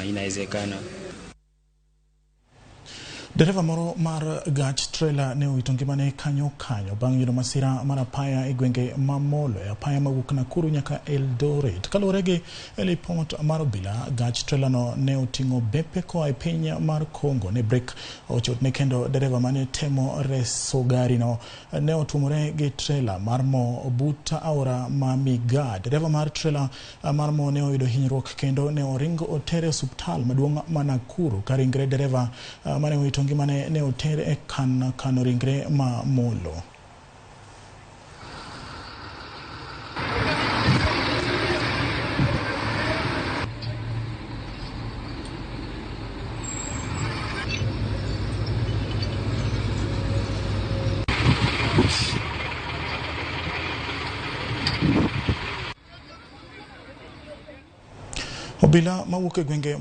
na inawezekana. Dereva moro mar gach trela ne owito ngimane kanyo kanyo bang' yudo masira mar apaya e gwenge ma Molo e apaya mawuok Nakuru nyaka Eldoret. Kaluwore gi lipot mar obila, gach trela no ne oting'o bepe koa e piny mar Congo. Ne brek ochotne kendo dereva mane temo reso gari no ne otuomore gi trela mar mo but aora ma Migaa. Dereva mar trela mar mo ne oyudo hinyruok kendo ne oringo otere e osuptal maduong' ma Nakuru ka ringre dereva mane owito ngimane ne oter e kano ringre ma Molo. Obila mawuok e gwenge